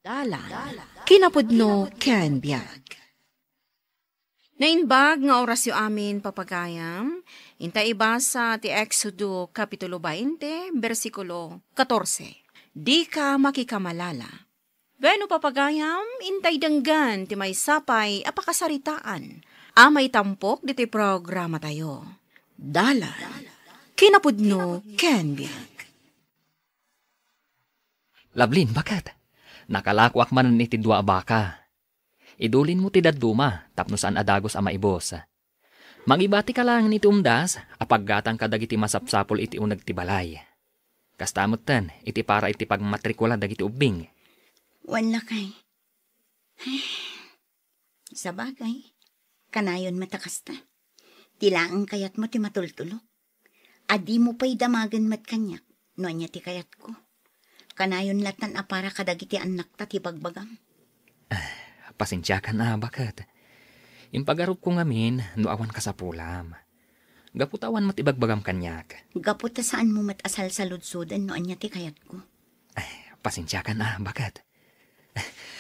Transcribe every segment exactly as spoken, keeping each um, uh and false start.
Dalan, kinapudno ken biag. Naimbag nga orasyo amin, papagayam, inta ibasa ti Exodo Kapitulo twenty, bersikulo katorse. Dika makikamalala. Wenno, papagayam, intay denggen ti maysa pay a pakasaritaan a maitampok ditoy programatayo. Dalan, kinapudno ken biag. Lablin, baket. Nakalakoak manen iti dua a baka. Idulinmo ti dadduma tapno saan a dagus a maibus. Mangibatika laeng iti umdas a paggatang kadagiti masapsapul iti uneg ti balay. Kasta metten iti para iti pagmatrikula dagiti ubbing. Wen, lakay. Sabagay, kanayon met a kasta. Ti laeng kayatmo ti matultulok. A dimo pay damagen met kaniak no ania ti kayatko. Kanayon lattan a para kadagiti annakta ti bagbagam. Ah, pasensiakan a, baket. Impagarupko ngamin no awan kasapulam. Gapu ta awan met ibagbagam kaniak. Gapu ta saanmo met a salsaludsoden no ania ti kayatko. Ah, pasensiakan a, baket.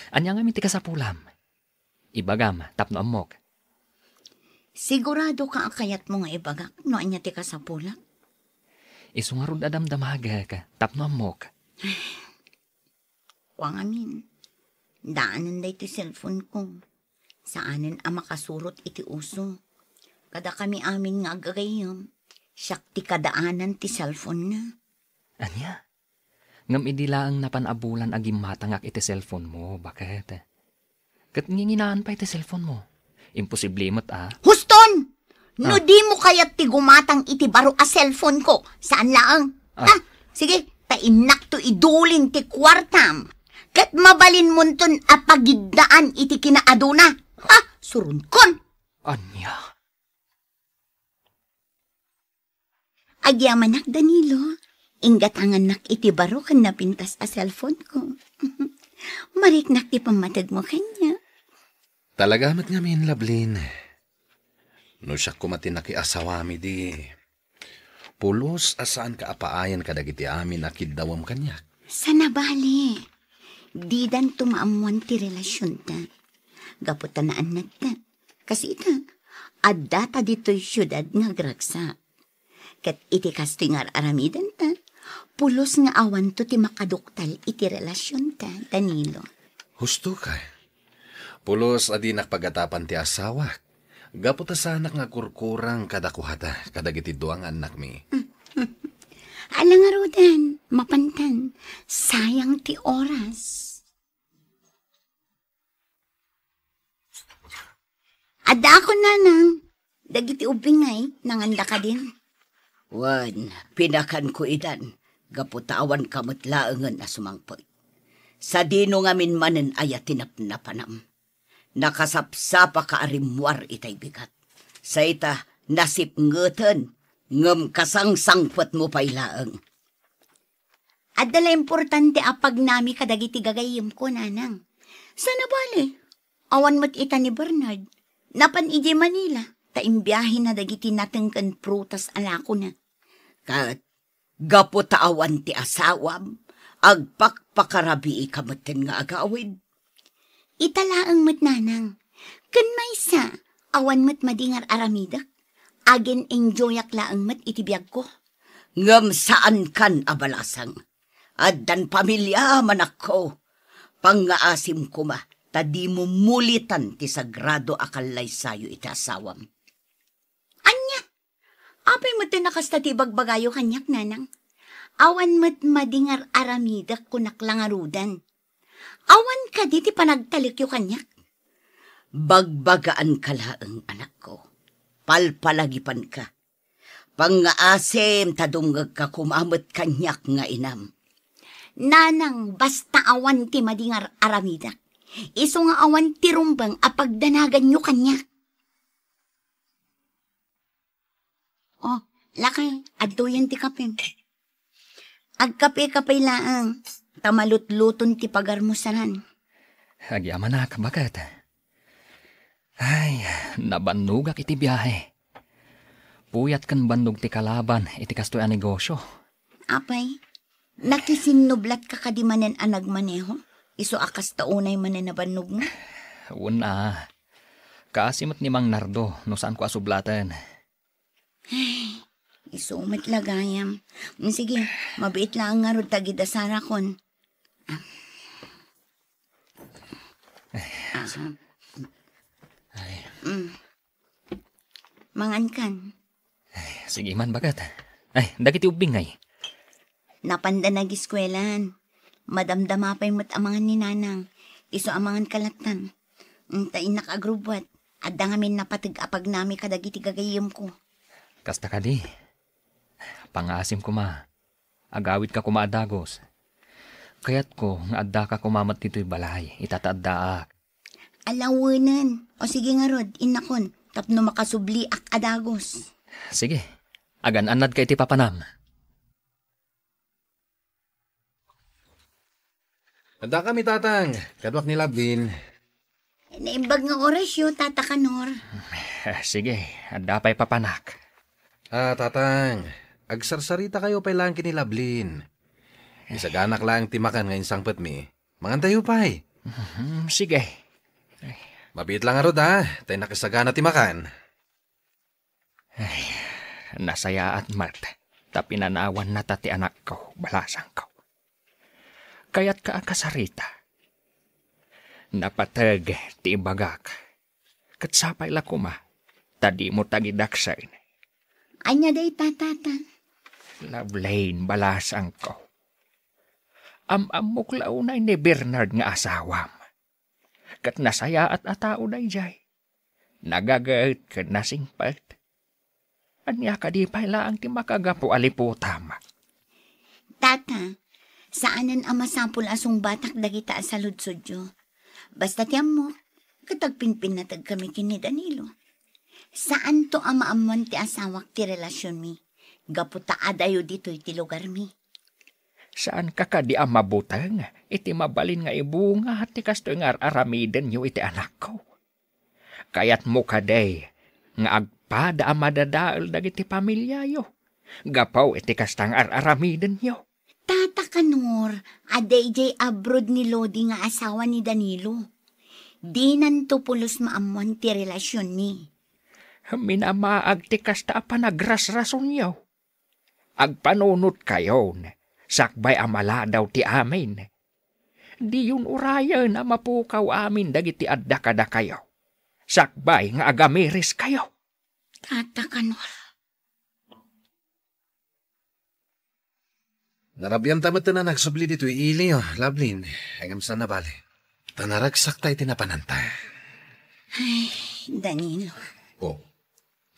Ania ngamin ti kasapulam? Ibagam tapno ammok. Siguradoka a kayatmo nga ibagak no ania ti kasapulak? Isu ngarud a damdamagek tapno ammok. Kua ngamin, daanen daytoy cellphone ko. Saanen a makasurot iti uso. Kadakami amin nga agagayyem, siak ti kadaanan ti cellphone na. Ania? Ngem idi laeng napan a bulan a gimmatangak iti cellphone mo, baket? Ket nginginaan pay ti cellphone mo. Imposible met a. Huston! No Ah. dimo kayat ti gumatang iti baro a cellphone ko, saan laeng? Ah. Ha? Sige, ta innakto idulin ti kuartam. Ket mabalinmonton a pagiddaan iti kinaaduna. Ha? Suronkon! Ania? Agyamanak, Danilo. Inggatangannak iti baro ken napintas a cellphone ko. Mariknak ti pammategmo kaniak. Talaga met ngamin, Lablin. No siak koma ti nakiasawam idi, pulos a saanka a paayan kadagiti amin a kiddawem kaniak. Sana bale, didanto maammoan ti relasionta. Gapu ta naannatta. Kas ita, addata ditoy siudad nga agragsak. Ket iti kastoy nga ar-aramidenta, pulos nga awanto ti makaduktal iti relasionta, Danilo. Husto kay. Pulos a dinak pagatapan ti asawak. Gapu ta saanak nga agkurkurang kadakuada kadagiti dua nga annakmi. Ala ngaruden, mapantan, sayang ti oras. Addaakon, nanang. Dagiti ubbing ngay, nanganda kadin? Wen, pinakanko idan, gapu ta awanka met laengen a sumangpet. Sadino ngamin manen aya ti napnapanam? Nakasapsapaka a rimmuar itay bigat. Sa ita, nasipngeten, ngem kasangsangpetmo pay laeng. Adda la importante a pagnami kadagiti gagayyemko, nanang. Sana bale, awan met ita ni Bernard. Napan idiay Manila, ta imbiahena dagiti nateng ken prutas a lakona. Ket gapu ta awan ti asawam, agpakpakarabiika metten nga agawid. Ita laeng met, nanang. Ken maysa, awan met madi nga ar-aramidek. Agin-enjoyak laeng met iti biagko. Ngem saankan a balasang. Addan pamiliam, anakko. Pangngaasim koma, ta dimo mulitan ti sagrado a kallaysayo iti asawam. Ania? Apay met ti nakasta ti ibagbagayo kaniak, nanang? Awan met madi nga ar-aramidek, kunak la ngaruden. Awan kadi ti panagtalekyo kaniak? Bagbagaanka laeng, anakko. Palpalagipanka. Pangngaasim ta dumngegka koma met kaniak nga inam. Nanang, basta awan ti madi nga ar-aramidek. Isu nga awan ti rumbeng a pagdanaganyo kaniak. Oh, lakay, adtoyen ti kapem. Agkape-kape laeng, ta malutluton ti pagarmo saran. Agyamanak, baket. Ay, nabannogak iti biahe. Puyat ken bannog ti kalaban iti kastoy a negosyo. Apay, nakisinnublatka kadi manen a nagmaneho? Isu a kasta unay manen a bannogmo? Wen a. Kaasi met ni Mang Nardo no saanko a sublaten. Isu met la gayam. Mm, sige, mabiit laeng ngarud ta agid-asarakon. Ah. Ay. Mm. Mangankan. Ay, sige man, baket. Ay, dagiti ubbing ngay? Napanda nagiskuelan. Madamdama pay met amangan ni Nanang. Isu amangan kalatan. Mm, ta innak agrubbuat. Adda ngamin napateg a pagnami kadagiti gagayyemko. Kasta kadi. Pangaasim koma. Agawidka koma a dagus. Kayatko nga addaka koma met ditoy balay, ita ta addaak. Alawenen. O sige ngarud, innakon, tapno makasubliak a dagus. Sige. Agan-annadka iti papanam. Addakami, Tatang. Kaduak ni Lavin. Naimbag nga orasyo, Tata Kanor. Sige, adda pay papanak. Ah, Tatang, agsarsaritakayo pay laeng ken ni Lavin. Isaganak laeng ti makan nga insangpetmi. Mangantayo pay. Mhm, sige. Mabiit lang ngarud, ha? Tay nakisagana ti makan. Ay, nasayaat met ta pinanawannata ti anakko, balasangko. Kayatka a kasarita. Napateg ti ibagak. Ket sapay la koma, ta dimo tagidaksen. Ania dayta, Tatang? Lavin, balasangko. Am-ammok la unay ni Bernard nga asawam. Ket nasayaat a tao daydiay. Nagaget ken nasingpet. Ania kadi pay laeng ti makagapu a liputam? Tata, saanen a masapul a sungbatak dagita a saludsodyo. Basta ti ammok, ket agpinpinnategkami ken ni Danilo. Saanto a maammoan ti asawak ti relasionmi, gapu ta adayo ditoy ti lugarmi. Saanka kadi a mabuteng iti mabalin nga ibunga ti kastoy nga ar-aramidenyo iti anakko? Kayatmo kadi nga agpada a madadael dagiti pamiliayo gapu iti kasta nga ar-aramidenyo? Tata Kanor, a daydiay abroad ni Lodi nga asawa ni Danilo. Dinanto pulos maammoan ti relasionni. Minamaag ti kasta a panagrasrasonyo. Agpanunotkayon, sakbay a maladaw ti amin. Diyon urayen a mapukaw amin dagiti adda kadakayo, sakbay nga agamiriskayo. Tata Kanor. Narabianta met a nagsubli ditoy ili, oh, Lavin. Ngem saan a bale. Ta naragsakta iti napananta. Ay, Danilo. Oh.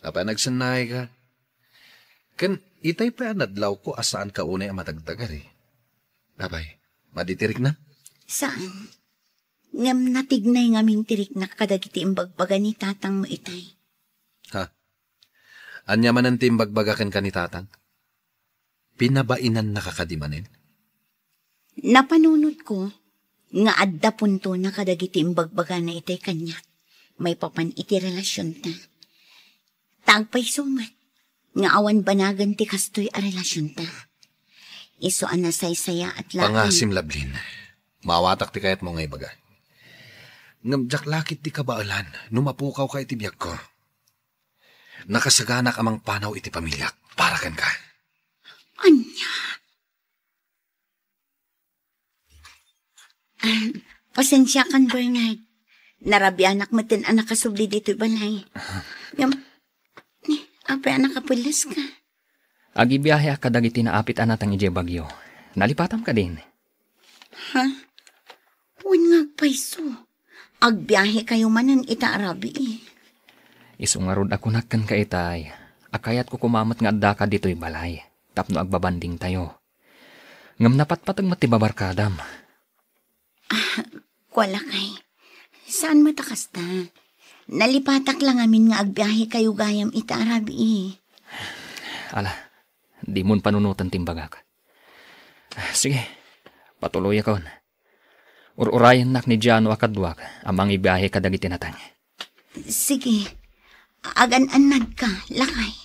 Apay a nagsennayka? Ken itay pay a nadlawko a saanka unay a madagdagari. Apay, madi ti riknam? Saan? Ngem natignay ngamin ti riknak kadagiti imbagbaga ni tatangmo itay. Ha? Ania manen ti imbagbaga kenka ni tatang? Pinabainannaka kadi manen? Napanunotko nga adda puntona kadagiti imbagbagana itay kaniak maipapan iti relasionta. Ta agpayso met nga awan banagen ti kastoy a relasionta. Isu a nasaysayaat laeng. Pangasim, Lavin. Maawatak ti kayatmo nga ibaga. Ngem diak la ketdi kabaelan no mapukawka iti biagko. Nakasaganak a mangpanaw iti pamiliak para kenka. Ania? Ah, pasensiakan, Bernard. Narabianak metten a nakasubli ditoy balay. Ngem, ni, apay a nakapuleska? Agibiaheak kadagiti naapit a natang idiay bagyo. Nalipatam kadin? Ha? Wen nga agpayso. Agbiahekayo manen ita a rabii. Isu ngarud a kunak kenka itay, a kayatko koma met nga addaka ditoy balay, tapno agbabandingtayo. Ngem napatpateg met ti babarkadam. Ah, kua lakay. Saan met a kasta? Nalipatak la ngamin nga agbiahekayo gayam ita a rabii. Ala, dimon panunoten ti imbagak. Sige, patuloyakon. Ur-urayennak ni Giano a kaduak a mangibiahe kadagiti natang. Sige. Agan-annadka, lakay.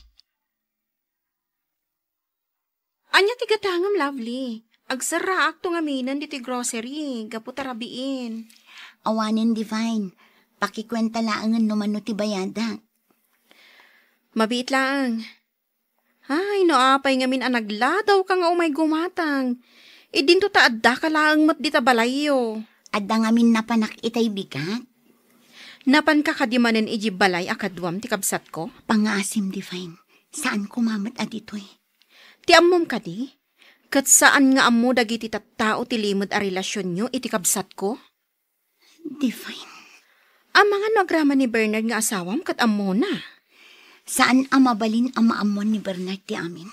Ania ti gatangem, Lovely? Agserraakto ngaminen ditoy grocery, gapu ta rabiin. Awanen, Divine. Pakikuenta laengen no mano ti bayadak. Mabiit laeng. Ay, no apay ngamin a nagladawka nga umay gumatang. Idinto ta addaka laeng met dita balayyo. Adda ngamin napanak itay bigat. Napanka kadi manen iji balay a kaduam ti kabsatko? Pangngaasim, Divine. Saan koma met a ditoy. Ti ammom kadi? Ket saan nga ammo dagiti tattao ti limed a relasionyo iti kabsatko? Divine. Amangan no agraman ni Bernard nga asawam ket ammona. Saan a mabalin a maammuan ni Bernard ti amin.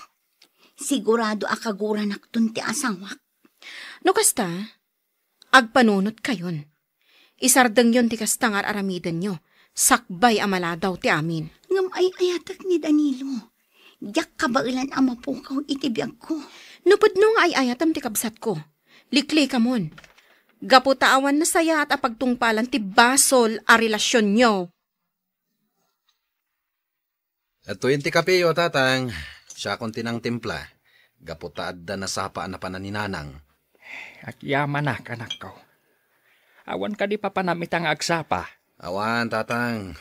Sigurado a kaguranakton ti asawak. No kasta, agpanunotkayon. Isardengyon ti kasta nga ar-aramidenyo, sakbay a maladaw ti amin. Ngem ay-ayatek ni Danilo. Diak kabaelan a mapukaw iti biagko. No pudno nga ay-ayatem ti kabsatko, liklikamon. Gapu ta awan nasayaat a pagtungpalan ti basol a relasionyo. Adtoyen ti kapeyo, Tatang. Siakon ti nangtimpla. Gapu ta adda nasapa a napanan ni Nanang. Agyamanak, anakko. Awan kadi papanam ita nga agsapa? Awan, Tatang.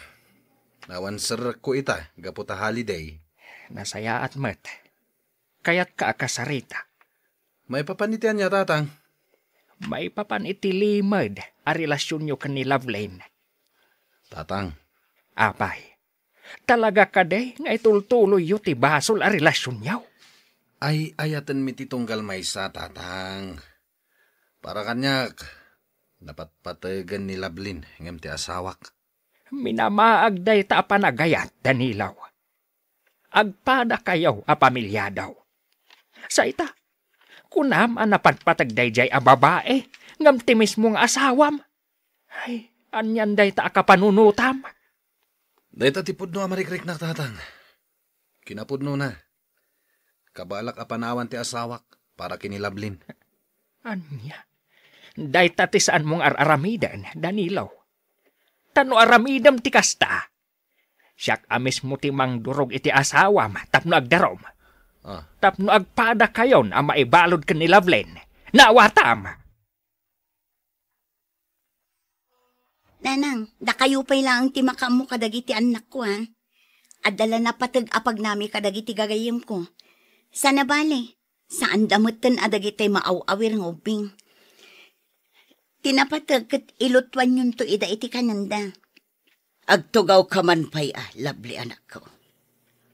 Awan serrekko ita, gapu ta holiday. Nasayaat met. Kayatka a kasarita. Maipapan iti ania, Tatang? Maipapan iti limed a relasionyo ken ni Lovelyn. Tatang. Apay, talaga kadi nga itultuloyyo ti basol a relasionyo? Ay-ayatenmi ti tunggal maysa, Tatang. Para kaniak, napatpategen ni Lovelyn ngem ti asawak. Minamaag dayta a panagayat, Danilo. Agpadakayo a pamiliadaw. Sa ita, kunam a napatpateg daydiay a babai ngem ti mismo nga asawam. Ay, anian dayta a kapanunotam? Dayta ti pudno a marikriknak, Tatang. Kinapudnona, kabaelak a panawan ti asawak para ken ni Lovelyn. Ania? Dayta ti saanmo nga ar-aramiden, Danilo. Ta no aramidem ti kasta, siak a mismo ti mangdurog iti asawam tapno agdarum. Ah. Tapno agpadakayon a maibalud ken ni Lovelyn. Naawatam! Nanang, dakayo pay laeng ti makaammo kadagiti annakko, a. Adda la napateg a pagnami kadagiti gagayyemko. Sana bale, saanda metten a dagiti maaw-awir nga ubbing. Ti napateg ket ilutuanyonto ida iti kanenda. Agtugawka man pay a, Lovely anakko.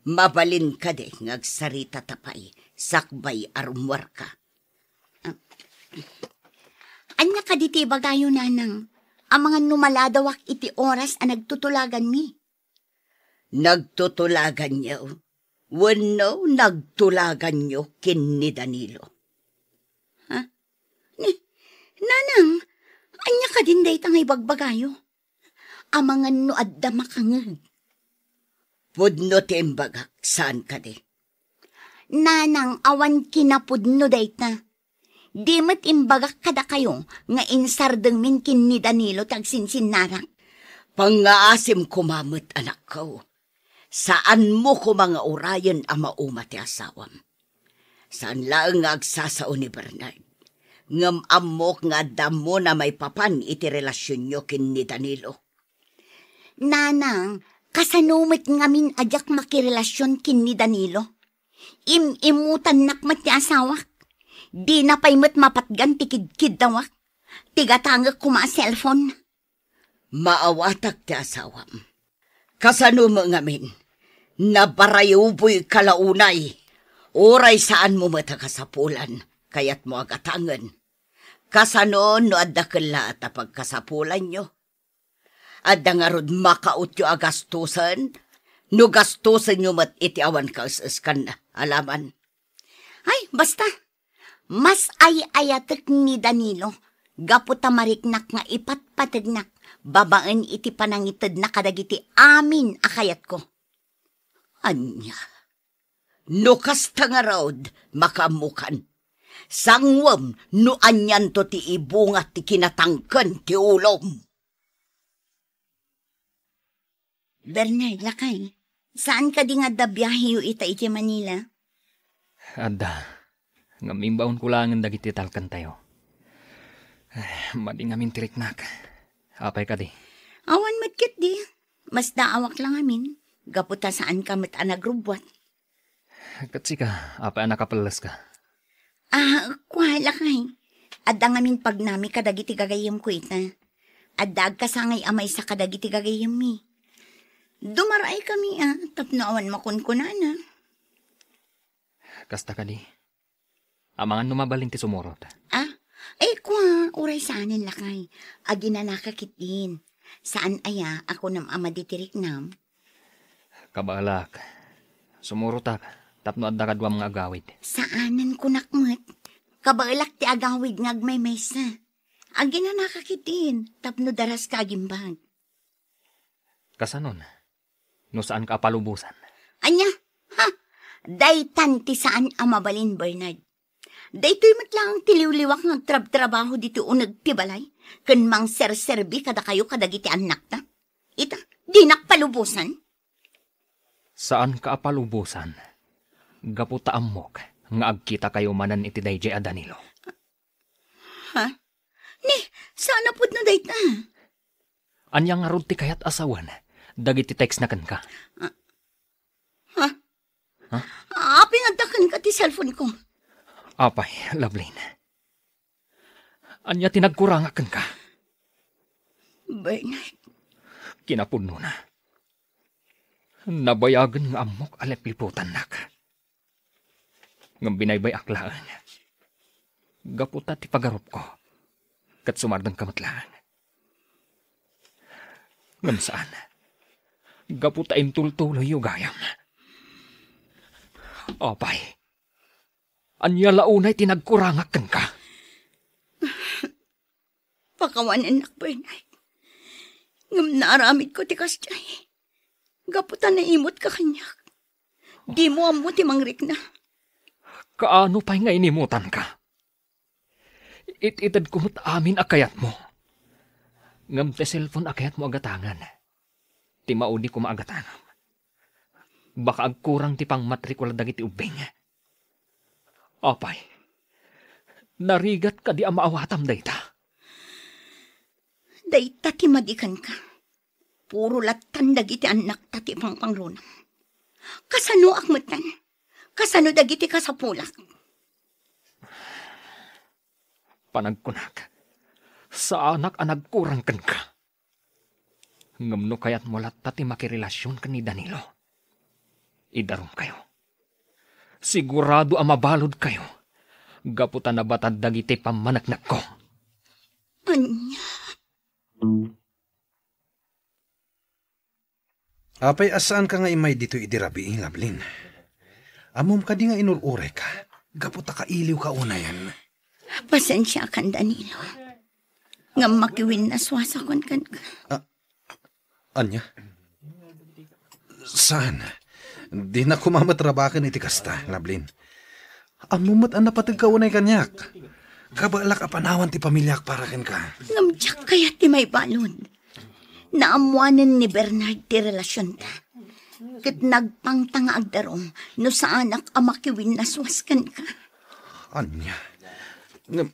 Mabalin kadi nga agsaritata pay sakbay a rummuarka. Ah. Ania kadi ti ibagayo, Nanang? Amangan no maladawak iti oras a nagtutulaganmi. Nagtutulaganyo wenno nagtulaganyo ken ni Danilo? Ha? Ni, Nanang, ania kadin dayta nga ibagbagayo? Amangan no adda makangeg. Pudno ti imbagak, saan kadi? Nanang, awan kinapudno dayta. Di met imbagak kadakayo nga insardengmin ken ni Danilo ti agsinsinnarak. Pangngaasim koma met, anakko. Saanmo koma nga urayen a mauma ti asawam. Saan laeng nga agsasao ni Bernard. Ngem ammok nga adda ammona maipapan iti relasionyo ken ni Danilo. Nanang, kasano met ngamin a diak makirelasion ken ni Danilo? Im-imutannak met ti asawak. Dina pay met mapatgan ti kidkiddawak. Ti gatangek koma a cellphone. Maawatak ti asawam. Kasano met ngamin? Nabarayuboyka la unay. Uray saanmo met a kasapulan, kayatmo a gatangen. Kasano no adda kellaat a pagkasapulanyo? Adda ngarud makautyo a gastusen? No gastusenyo met iti awan kaes-eskan, alaman. Ay, basta. Mas ay-ayatek ni Danilo gapu ta mariknak nga ipatpategnak babaen iti panangitedna kadagiti amin a kayatko. Ania? No kasta ngarud, makaammokan. Sanguem no anianto ti ibunga ti kinatangken ti ulom. Bernard, lakay, saan kadi nga adda biaheyo ita iti Manila? Adda. Ngem imbaonko laengen dagiti talkentayo. Ay, madi ngamin ti riknak. Apay kadi? Awan met ketdi. Masdaawak la ngamin. Gapu ta saanka met a nagrubbuat. Ket sika, apay a nakapelleska? Ah, kua, lakay. Adda ngamin pagnami kadagiti gagayyemko ita. Adda agkasangay a maysa kadagiti gagayyemmi. Dumaraykami, ah, tapno awan makunkunana. Kasta kadi? Amangan no mabalin ti sumurot. Ah? Ay, kua, uray saanen, lakay. Aginanaka ketdin. Saan aya a kunam a madi ti riknam? Kabaelak. Sumurotak tapno adda kaduam nga agawid. Saanen kunak met. Kabaelak ti agawid nga agmaymaysa. Aginanaka ketdin tapno daraska agimbag. Kasanon? No saanka a palubosan? Ania? Ha? Daytan ti saan a mabalin, Bernard. Daytoy met laeng ti liwliwak nga agtrabtrabaho ditoy uneg ti balay ken mangserserbi kadakayo kadagiti annakta. Ita, dinak palubosan. Saanka a palubosan gapu ta ammok nga agkitakayo manen iti daydiay a Danilo. Ha? Ni, saan a pudno dayta? Ania ngarud ti kayat a sawen dagiti textna kenka? Ah. Ha? Ha? Apay nga adda kenka ti cellphone ko? Apay, Lovelyn. Ania ti nagkurangak kenka? Bernard. Kinapudnona. Nabayagen nga ammok a lepliputannak. Ngem binaybay-ak laeng. Gapu ta ti pagarupko, ket sumardengka met laeng. Ngem saan. Gapu ta intultuloyyo gayam. Apay, ania la unay ti nagkurangak kenka? Pakawanennak, Bernard. Ngem naaramidko ti kasdiay. Gapu ta naimotka kaniak. Dimo ammo ti mangrikna. Kaano pay nga inimutanka? It-itedko met amin a kayatmo. Ngem ti cellphone a kayatmo a gatangen, ti maudi koma a gatangen. Baka agkurang ti pangmatrikula dagiti ubbing. Apay, narigat kadi a maawatam dayta? Dayta ti madi kenka. Puro lattan dagiti annakta ti pangpangrunam. Kasanoak metten? Kasano dagiti kasapulak? Panagkunak, saanak a nagkurang kenka. Ngem no kayatmo latta ti makirelasion ken ni Danilo, idarumkayo. Sigurado a mabaludkayo gapu ta nabatad dagiti pammaneknekko. Ania? Apay a saanka nga immay ditoy idi rabii, Lovelyn? Ammom kadi nga inur-urayka gapu ta kailiwka unayen? Pasensiakan, Danilo. Ngem makiwinnaswasakon kenka. Ah, ania? Saan. Dinak koma met rabaken iti kasta, Lovelyn. Ammom met a napateg ka unay kaniak. Kabaelak a panawan ti pamiliak para kenka. Ngem diak kayat ti maibalud. Naammoanen ni Bernard ti relasionta. Ket nagpangta nga agdarum no saanak a makiwinnaswas kenka. Ania? Ngem,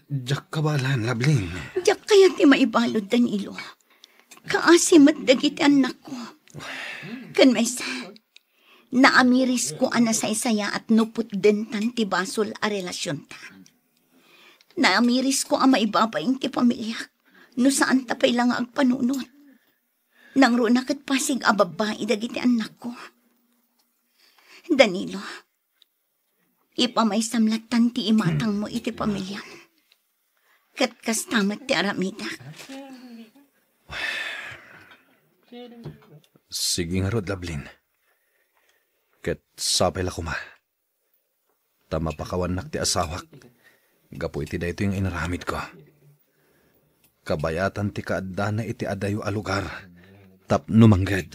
diak kabaelan, Lovelyn. Diak kayat ti maibalud, Danilo. Kaasi met dagiti annakko. Ken maysa, naamirisko a nasaysayaat no putdentan ti basol a relasionta. Naamirisko a maibabain ti pamiliak no saanta pay la nga agpanunot. Nangruna ket pasig a babbai dagiti annakko. Danilo, ipamaysam lattan ti imatangmo iti pamiliam. Ket kasta met ti aramidak. Sige ngarud, Lovelyn. Ket sapay la koma ta mapakawannak ti asawak gapu iti daytoy nga inaramidko. Kabayatan ti kaaddana iti adayo a lugar tapno mangged.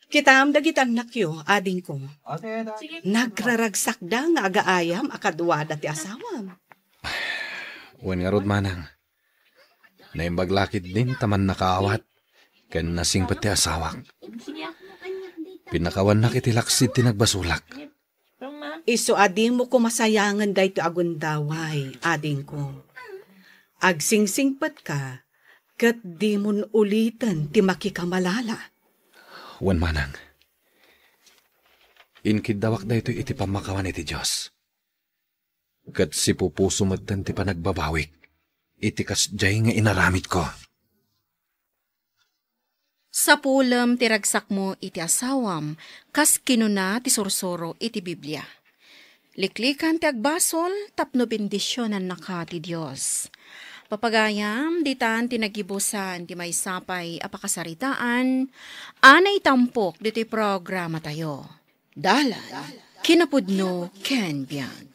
Kitam dagiti annakyo, adingko. Nagraragsakda nga agaayam a kaduada ti asawam. Wen ngarud, manang. Naimbag la ketdin ta mannakaawat ken nasingpet ti asawak. Pinakawannak iti laksid ti nagbasolak. Isu a dimo koma sayangen daytoy a gundaway, adingko. Agsingsingpetka, ket dimon uliten ti makikamalala. Wen manang, inkiddawak daytoy iti pammakawan iti Dios. Ket sipupuso metten ti panagbabawik iti kasdiay nga inaramidko. Sapulem ti ragsakmo iti asawam, kas kinuna ti sursuro iti Biblia. Liklikan ti agbasol tapno bendisionannaka ti Dios. Papagayam, ditan ti nagibusan ti maysa pay a pakasaritaan a naitampok ditoy programatayo. Dalan, kinapudno ken biag.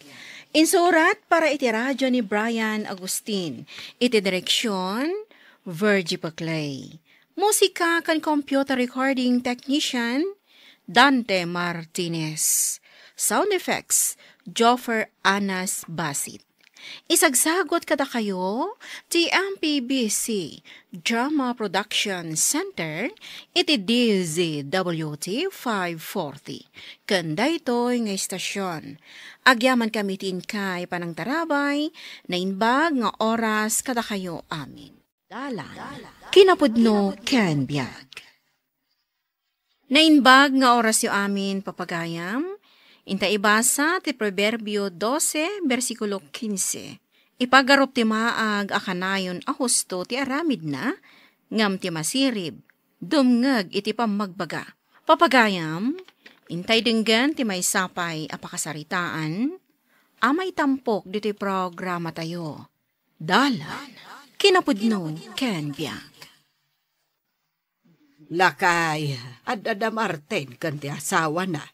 Insurat para iti radio ni Brian Agustin. Iti direksyon, Virgie Paclay. Musika ken computer recording technician, Dante Martinez. Sound effects, Joffer Anas Basit. Isagsagut kadakayo ti M P B C Drama Production Center iti D Z W T five forty. Ken daytoy nga istasyon, agyamankami ti inkay panangtarabay, naimbag nga oras kadakayo amin. Dalan, kinapudno ken biag. Naimbag nga orasyo amin, papagayam. Inta ibasa ti Proverbio dose, bersikulo kinse. Ipagarup ti maag a kanayon a husto ti aramidna, ngem ti masirib, dumngeg iti pammagbaga. Papagayam, intay denggen ti maysa pay a pakasaritaan a maitampok ditoy programatayo. Dalan, kinapudno ken biag. Lakay, adda da Martin ken ti asawana.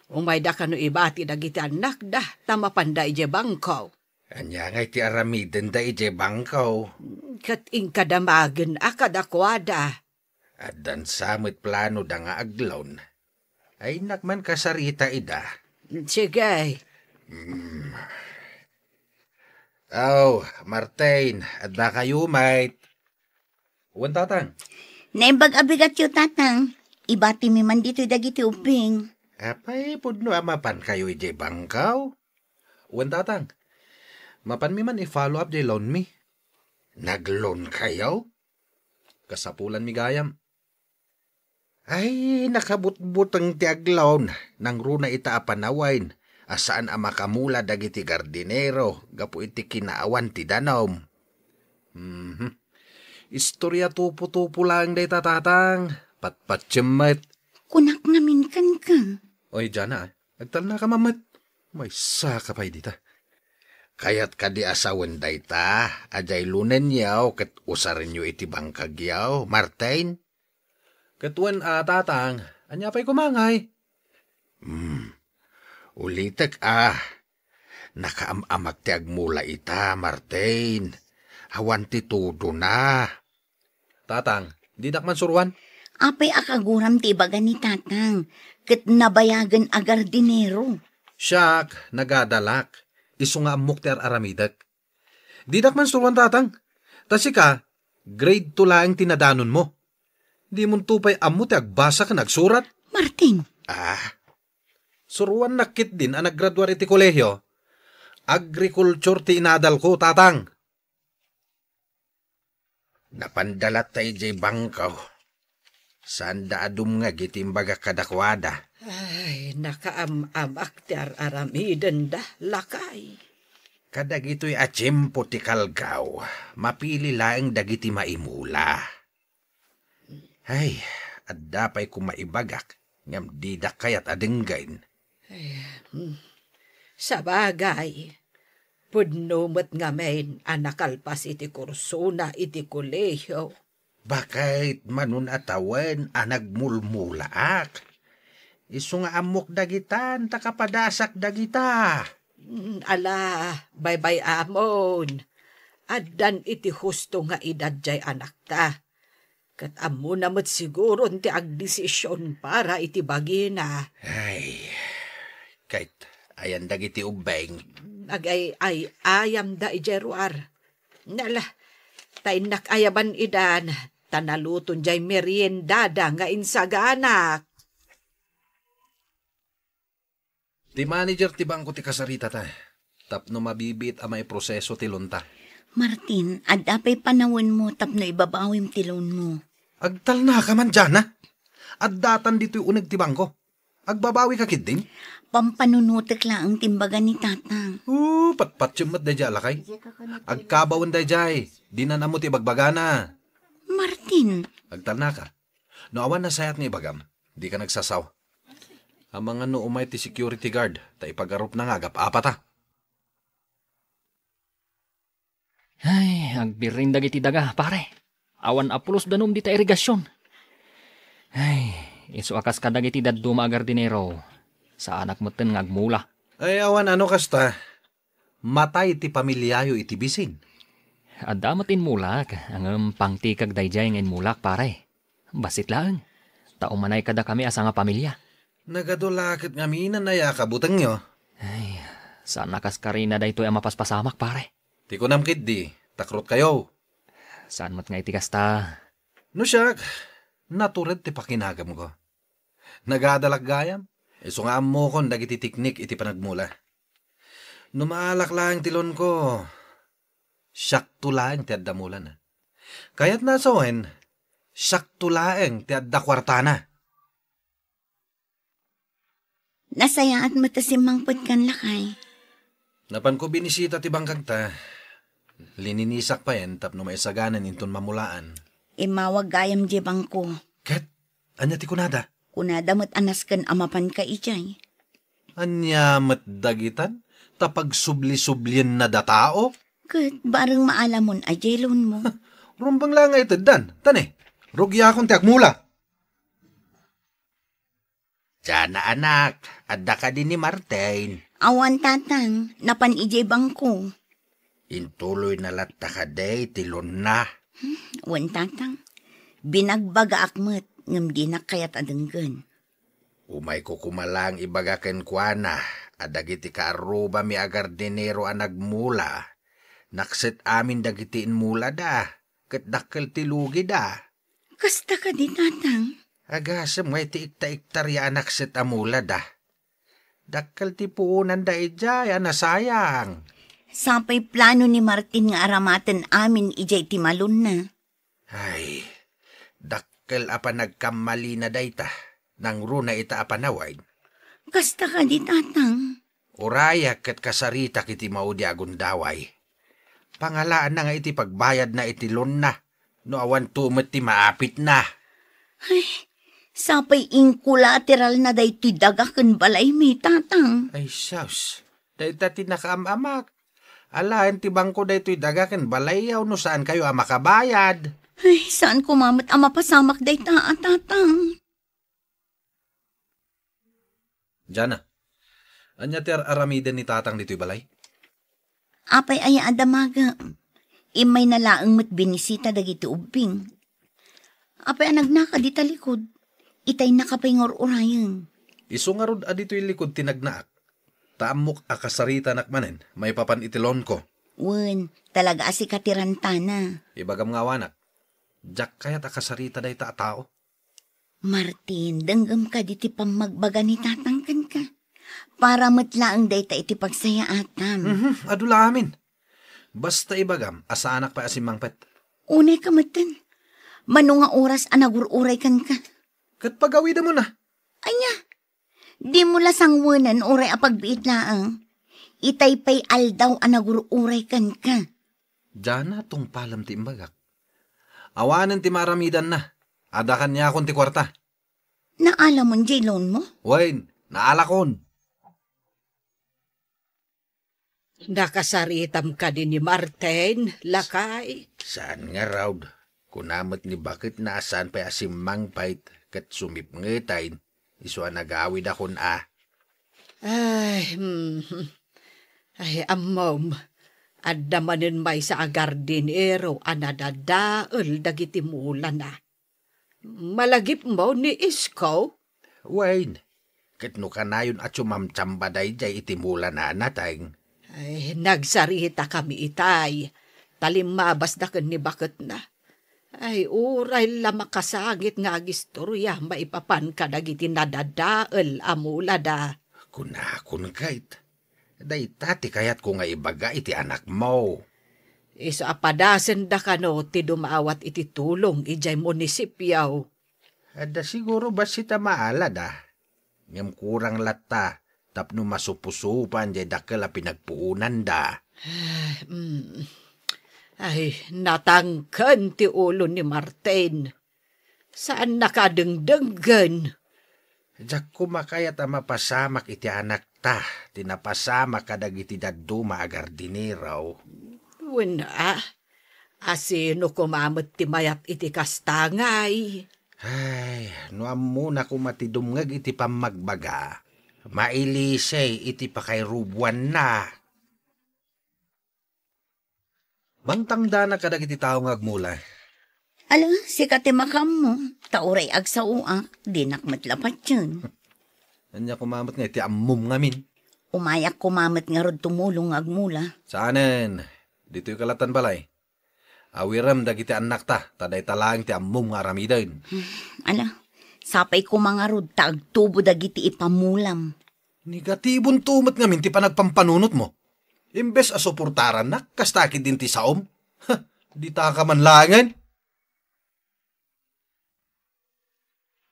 Umayda kano ibati dagiti annakda, ta mapanda idiay bangko. Ania ngay ti aramidenda idiay bangko? Ket inka damagen a kadakuada. Addan sa met planoda nga aglawn. Ay, innak man kasarita ida. Sige. Mm. Aw, Martin, adda kayo, mate? Wen, Tatang. Naimbag a bigatyo, Tatang. Ibatimi man ditoy dagiti ubbing. Apay, pudno a mapan kayo idiay bangkaw? Wen, Tatang. Mapanmi man i-follow up diay loan mi. Nag-loan kayo? Kasapulan mi gayam. Ay, nakabutbuteng ti aglawn, nangruna ita a panawen, a saan a makamula dagiti gardinero gapu iti kinaawan ti danum. Mhm. Istorya tupo-tupo laeng dayta, Tatang. Patpatiem met. Kunak ngamin kenka. Oy, Jana, agtalnaka man met. Maysaka pay dita. Kayat kadi a sawen dayta, a diay lunenyo ket usarenyo iti bangkagyo, Martin? Ket wen a, Tatang, ania pay koma ngay? Hmm. Ulitek a, nakaam-amak ti agmula ita, Martin. Awan ti tudona. Tatang, didak man suruan. Apay a kaguram ti ibaga ni Tatang, ket nabayagen a gardinero? Siak, nagadalak. Isu nga ammok ti ar-aramidek. Didak man suruan, Tatang. Ta sika, grade two laeng ti nadanonmo. Dimonto pay ammo ti agbasa ken agsurat? Martin. Ah. Suruannak ketdin a naggraduar iti kolehio. Agriculture ti inadalko, Tatang. Napanda latta idiay bangko. Saanda a dumngeg iti imbagak kadakuada. Ay, nakaam-amak ti ar-aramidenda, lakay. Kadagitoy a tiempo ti kalgaw, mapili laeng dagiti maimula. Ay, adda pay koma ibagak, ngem didak kayat a denggen. Eh, hmm. Sabagay, pudno met ngamin a nakalpas iti kursona iti kolehio. Baket manon a tawen a nagmulmulaak. Isu nga ammok dagitan, ta kapadasak dagita. Mm, ala, baybay-amon. Addan iti husto nga edad jay anakta. Ket ammona met siguron ti agdesision para iti bagina. Ay, ket ayan dagiti ubbing. Agay-ay-ayamda idiay ruar. Nala, ta innak ayaban idan, ta naluton jay meriendada nga insaganak. Ti manager ti bangko ti kasaritata, tapno mabibiit a maiproseso ti loanta. Martin, adda pay panawenmo tapno ibabawim ti loanmo. Agtalnaka man, Jana. Addatan ditoy uneg ti bangko. Agbabawika ketdin? Pampanunotek laeng ti imbaga ni Tatang. Oo, patpatiem met daydiay a lakay. Agkabawen daydiay. Dinan ammo ti ibagbagana. Martin. Agtalnaka. No awan nasayaat nga ibagam, dika nagsasaw. Amangan no umay ti security guard, ta ipagarupna nga agap-apata. Ay, agbirring dagiti daga, pare. Awan a pulos danum dita irigasion. Ay, isu a kas kadagiti dadduma a gardinero, saanak metten nga agmula. Ay, awan ano kasta. Matay ti pamiliayo iti bisin. Adda met inmulak, ngem pangtikag daydiay nga inmulak, pare. Bassit laeng, ta umanay kadakami a sangapamilia. Nagadu la ket ngamin a nayaka butengyo. Ay, saan a kas karina daytoy a mapaspasamak, pare. Ti kunam ketdi, takrotkayo. Saan met nga iti kasta? No siak, natured ti pakinagamko. Nagadalak gayam, isu nga ammokon dagiti teknik iti panagmula. No maalak laeng ti loanko, siakto laeng ti adda mulana. Kayatna a sawen, siakto laeng ti adda kuartana. Nasayaat met a simmangpetkan, lakay. Napanko binisita ti bangkagta. Lininisak payen tapno maisaganan inton mamulaan. Immawag gayam diay bangko. Ket, ania ti kunada? Kunada met a nasken a mapanka idiay. Ania met dagitan? Ta pagsubli-sublienna datao? Ket bareng maalamon a diay loanmo. Rumbeng la nga iteddan. Tani, rugiakon ti agmula. Jana, anak, adda kadi ni Martin? Awan, Tatang, napan idiay bangko. Intuloyna latta kadi ti loanna? Hmm, wen, Tatang. Binagbagaak met, ngem dinak kayat a denggen. Umayko koma laeng ibaga kenkuana a dagiti kaarrubami a gardinero a nagmula, nakset amin dagiti inmulada, ket dakkel ti lugida. Kasta kadi, Tatang? Agasem nga iti ikta-iktar ya a nakset a mulada. Dakkel ti puonanda idiay a nasayang. Sapay plano ni Martin nga aramaten amin idiay ti malonna. Ay, dakkel a panagkammalina dayta, nangruna ita a panawen. Kasta kadi, Tatang? Urayak ket kasaritak iti maudi a gundaway. Pangalaanna nga iti pagbayadna iti loanna, no awanto met ti maapitna. Ay, sapay inkolateralna daytoy daga ken balaymi, Tatang. Ay, sus. Dayta ti nakaam-amak. Alaen ti bangko daytoy daga ken balayyo no saankayo a makabayad. Ay, saan koma met a mapasamak dayta a, Tatang. Jana, ania ti ar-aramiden ni Tatang ditoy balay? Apay aya a damagem? Immayna laeng met binisita dagiti ubbing. Apay a nagnaka dita likud? Itay nakapay nga ur-urayen. Isu ngarud a ditoy likud ti nagnaak. Ta ammok a kasaritanak manen maipapan iti loanko. Wen, talaga a sika ti rantana. Ibagam nga awanak, diak kayat a kasarita dayta a tao. Martin, denggem kadi ti pammagbaga ni Tatang kenka. Para met laeng dayta iti pagsayaatam. Mhm, adu la amin. Basta ibagam a saanak pay a simmangpet. Unay ka metten. Mano nga oras a nagur-uray kenka? Ket pagawidemon a. Ania? Dimo la sangwenen uray a pagbiit laeng. Itay pay aldaw a nagur-uray kenka. Diana, tungpalem ti imbagak. Awanen ti maaramidanna. Adda kaniakon ti kuarta. Naalamon diay loanmo? Wen, naalakon. Nakasaritam kadi ni Martin, lakay? Saan ngarud. Kuna met ni baketna a saan pay a simmangpet ket sumipngeten, isu a nagawidakon a. Ay, hmm. Ay, ammom, adda manen maysa a gardinero a nadadael dagiti mulana. Malagipmo ni Isko? Wen, ket no kanayon a sumamsamba daydiay iti mulana, Nateng. Ay, nagsaritakami itay, ta limmabasda ken ni baketna. Ay, uray la makasangit nga agistoria maipapan kadagiti nadadael a mulada. Kunakon ket, dayta ti kayatko nga ibaga iti anakmo. Isu a padasenda kano ti dumawat iti tulong idiay munisipio. Adda siguro bassit a maalada. Ngem kurang latta tapno masupusupan diay dakkel a pinagpuonanda. Mm. Ay, natangken ti ulo ni Martin. Saannaka a dengdenggen. Diak koma kayat a mapasamak iti anakta ti napasamak kadagiti dadduma a gardinero. Wen a, asino koma met ti mayat iti kasta ngay? Ay, no ammona koma ti dumngeg iti pammagbaga, mailisay iti pakairuboanna. Mangtangdanak kadagiti tao nga agmula. Ala, sika ti makaammo, ta uray agsaoak, dinak met la patien. Ania koma met nga iti ammom ngamin? Umayak koma met ngarud tumulong nga agmula. Saanen, ditoy kalatan balay. Awirem dagiti annakta, ta dayta laeng ti ammom nga aramiden. Ala, sapay koma ngarud ta agtubo dagiti ipamulam. Negatibonto met ngamin ti panagpampanunotmo. Imbes a suportarannak, kasta ketdin ti saom. Ha, ditaka man laengen.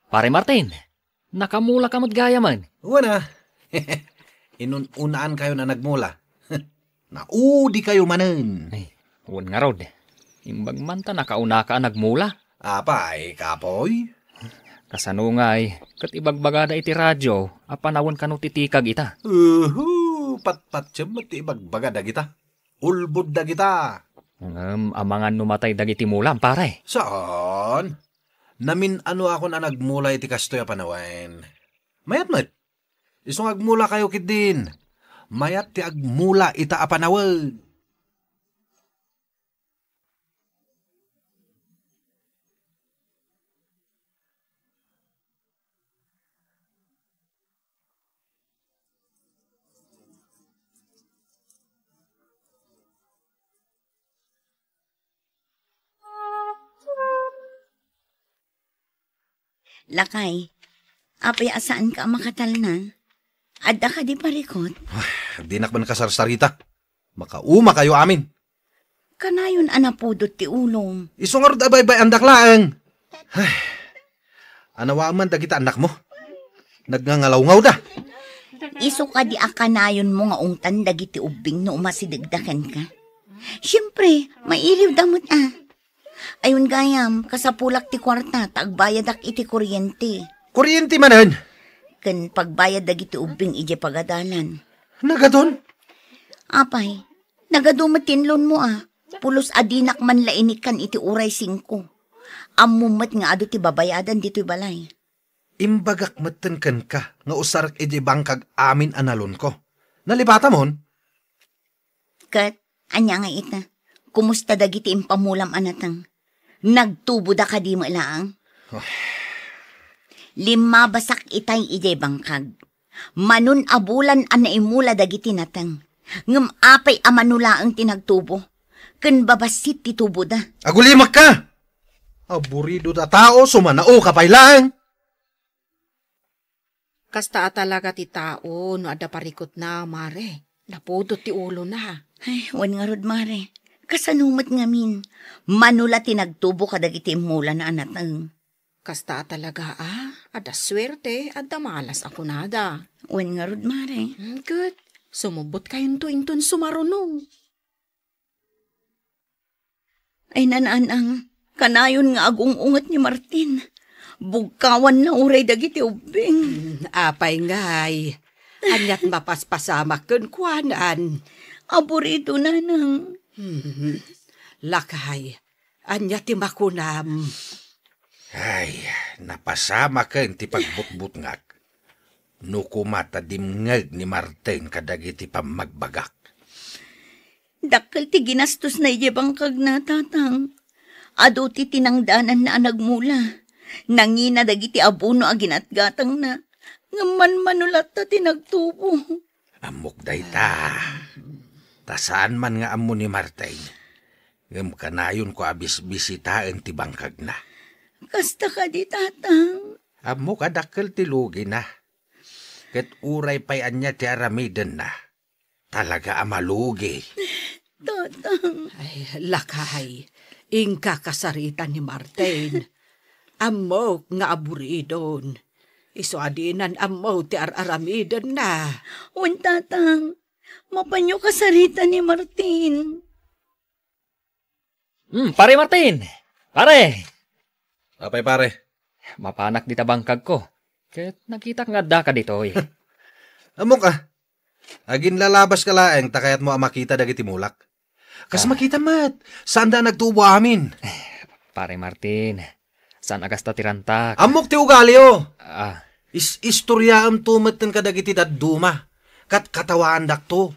Pare Martin, nakamulaka met gayamen. Wen a. Inun-unaankayon a nagmula. Naudikayo manen. Ay, wen ngarud. Imbag man ta nakaunaka a nagmula. Apay, kapoy? Kasano ngay, ket ibagbagada iti radio a panawen kano ti tikag ita? Uhu, patpatiem met ti ibagbaga dagita. Ulbod dagita. Ngem amangan no matay dagiti mulam, pare? Saan? Namin-anoakon a nagmula iti kastoy a panawen. Mayat met. Isu nga agmulakayo ketdin. Mayat ti agmula ita a panawen. Lakay, apay a saanka a makatalna? Adda kadi parikut? Ay, dinak man kasarsarita. Makaumakayo amin. Kanayon a napudot ti ulom. Isu ngarud a baybay-andak laeng. Ay, anawaem man dagita annakmo. Nagngangalawngawda. Isu kadi a kanayonmo nga ungtan dagiti ubbing no umasidegda kenka? Siempre, mairiwda met a. Ayon gayam, kasapulak ti kuarta ta agbayadak iti kuryente. Kuryente manen? Ken pagbayad dagiti ubbing idiay pagadalan. Nagadon? Apay, nagadu met ti inlonmo a. Pulos a dinak man la inikkan iti uray singko. Ammom met nga adu ti babayadan ditoy balay. Imbagak metten kenka nga usarek idiay bangkag amin a nalonko. Nalipatamon? Ket, ania nga ita? Kumusta dagiti impamulam a nateng? Nagtuboda kadi met laeng? Ay. Limmabasak itay idiay bangkag. Manon a bulan a naimula dagiti nateng. Ngem apay a mano laeng ti nagtubo? Ken babassit ti tuboda. Agulimakka! Aburido ta tao, sumanaoka pay laeng. Kasta a talaga ti tao no adda parikutna, mare. Napudot ti ulona. Ay, wen ngarud, mare. Kasano met ngamin? Mano la ti nagtubo kadagiti immulana a nateng? Kasta a talaga a, adda suerte, adda malas a kunada. Wen ngarud, mare. Hmm, ket, sumubotkayonto inton sumaruno. Ay, nanang, kanayon nga agung-unget ni Martin. Bugkawanna uray dagiti ubbing. Hmm, apay ngay, aniat mapaspasamak kenkuanan? Aburido, nanang. Hmm, lakay, ania ti makunam? Ay, napasamaken ti pagbutbutngak. No koma ta dimngeg ni Martin kadagiti pammagbagak. Dakkel ti ginastosna idiay bangkagna, tatang. Adu ti tinangdananna a nagmula. Nangina dagiti abono a ginatgatangna. Ngem manmano latta ti nagtubo. Ammok dayta. Ta saan man nga ammo ni Martin. Ngem kanayonko a bisbisitaen ti bangkagna. Kasta kadi, tatang? Ammok a dakkel ti lugina. ket uray pay ania ti aramidenna, talaga a malugi. Tatang. Ay, lakay, inka kasarita ni Martin. Ammok nga aburidon. Isu a dinan ammo ti ar-aramidenna. Wen, Tatang, mapanyo kasarita ni Martin. Hmm, Pare Martin! Pare! Apay, pare? Mapanak dita bangkagko. Ket nakitak nga addaka ditoy. Ammok a. Aginlalabaska laeng ta kayatmo a makita dagiti mulak. Kas Ah. makita met, saanda a nagtubo amin. Pare Martin, saan a kasta ti rantak. Ammok ti ugalio. Ah. Is-, istoryaemto metten kadagiti dadduma. Kat-, katawaandakto.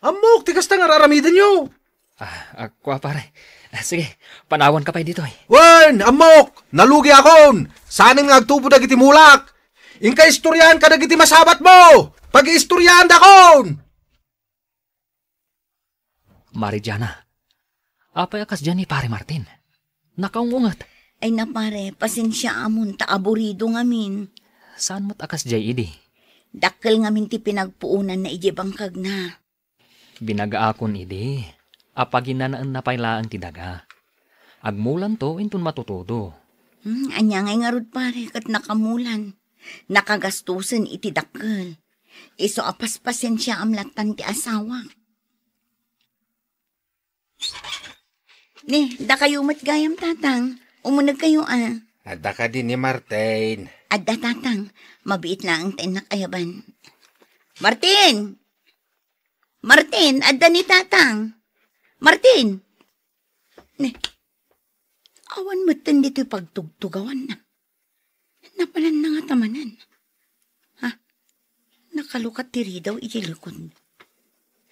Ammok ti kasta nga ar-aramidenyo. Ah, ah, kua, pare. Ah, sige, panawanka pay ditoy. Wen, ammok! Nalugiakon! Saanen nga agtubo dagiti mulak! Inka istoryaen kadagiti masabatmo! Pagiistoryaendakon! Mari Diana, apay a kasdiay ni Pare Martin? Nakaungunget. Ay na, pare, pasensiaamon ta aburido ngamin. Saan met a kasdiay idi? Dakkel ngamin ti pinagpuonanna idiay bangkagna. Binagaakon idi, apaginanaenna pay laeng ti daga. Agmulanto inton matutudo. Hmm, ania ngay ngarud, pare, ket nakamulan? Nakagastusen iti dakkel. Isu a paspasensiaam lattan ti asawa. Ni, dakayo met gayam, Tatang. Umunegkayo a. Adda kadi ni Martin? Adda, Tatang. Mabiit laeng ta innak ayaban. Martin! Martin, adda ni Tatang. Martin! Ne, awan metten ditoy pagtugtugawanna. Napalanna ngata manen. Ha? Nakalukat ti ridaw iti likod.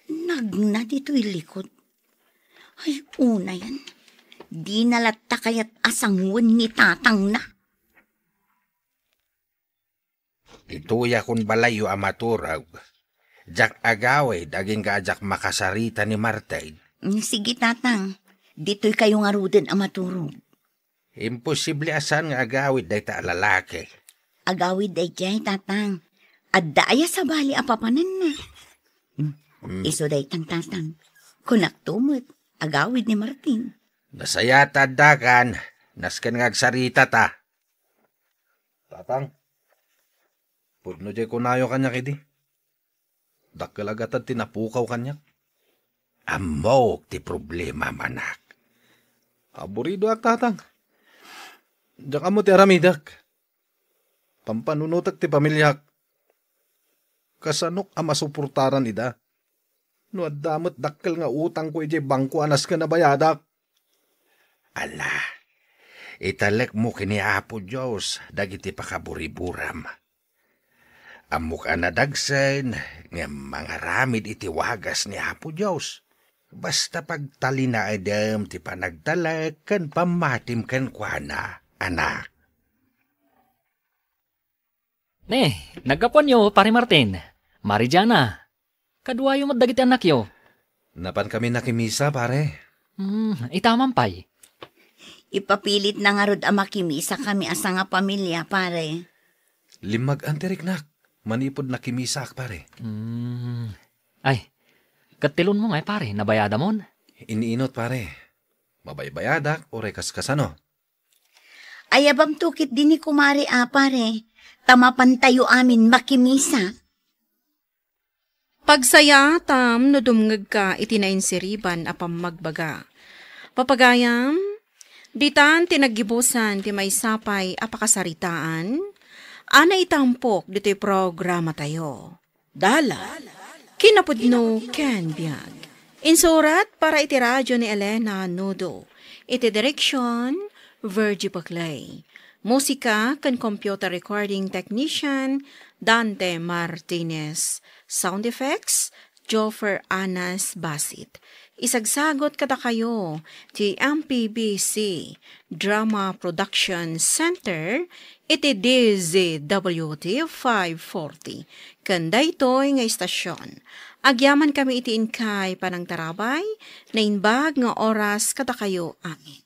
Nagna ditoy likod. Ay, unayen. Dina latta kayat a sanguen ni Tatangna. Ditoyak kun balayyo a maturog. Diak agawid agingga a diak makasarita ni Martin. Mm, sige, Tatang. Ditoykayo ngaruden a maturog. Imposible a saan nga agawid dayta a lalaki. Agawid daydiay, Tatang. Adda aya sabali a papananna? Mm. Isu daytan, Tatang. Kunakto met, agawid ni Martin. Nasayaat ta addakan, nasken nga agsaritata. Tatang, pudno diay kunayo kaniak idi. Dakkel a gatad ti napukaw kaniak. Ammok ti problemam, anak. Aburidoak, Tatang. Diak ammo ti aramidek. Pampanunotek ti pamiliak. Kasanok a masuportaran ida? No adda met dakkel nga utangko idiay bangko a nasken a bayadak. Ala, italekmo ken ni Apo Dios dagiti pakaburiburam. Ammok a nadagsen ngem mangaramid iti wagas ni Apo Dios. Basta pagtalinaedem ti panagtalek ken pammatim kenkuana, anak. Ne, naggapuanyo, Pare Martin. Mari Diana. Kaduayo met dagiti annakyo. Napankami nakimisa, pare. Hmm, itaman pay. Ipapilitna ngarud a makimisa kami a sangapamilia, pare. Limmagan ti riknak manipud nakimisaak, pare. Hmm. Ay, ket ti loanmo ngay, pare, nabayadamon? Iniinot, pare. Mabaybayadak, uray kaskasano. Ayabamto ketdi ni kumare a, pare, ta mapantayo amin makimisa. Pagsayaatam no dumngegka iti nainsiriban a pammagbaga. Papagayam, ditan ti naggibusan ti maysa pay a pakasaritaan a naitampok ditoy programatayo. Dalan, kinapudno ken biag. Insurat para iti radio ni Elena Nudo. Iti direksyon, Virgie Paclay. Musika ken computer recording technician, Dante Martinez. Sound effects, Joffer Anas Basit. Isagsagot kadakayo ti M P B C Drama Production Center iti D Z W T five forty. Ken daytoy nga istasyon, agyamankami iti inkay panangtarabay, naimbag nga oras kadakayo amin.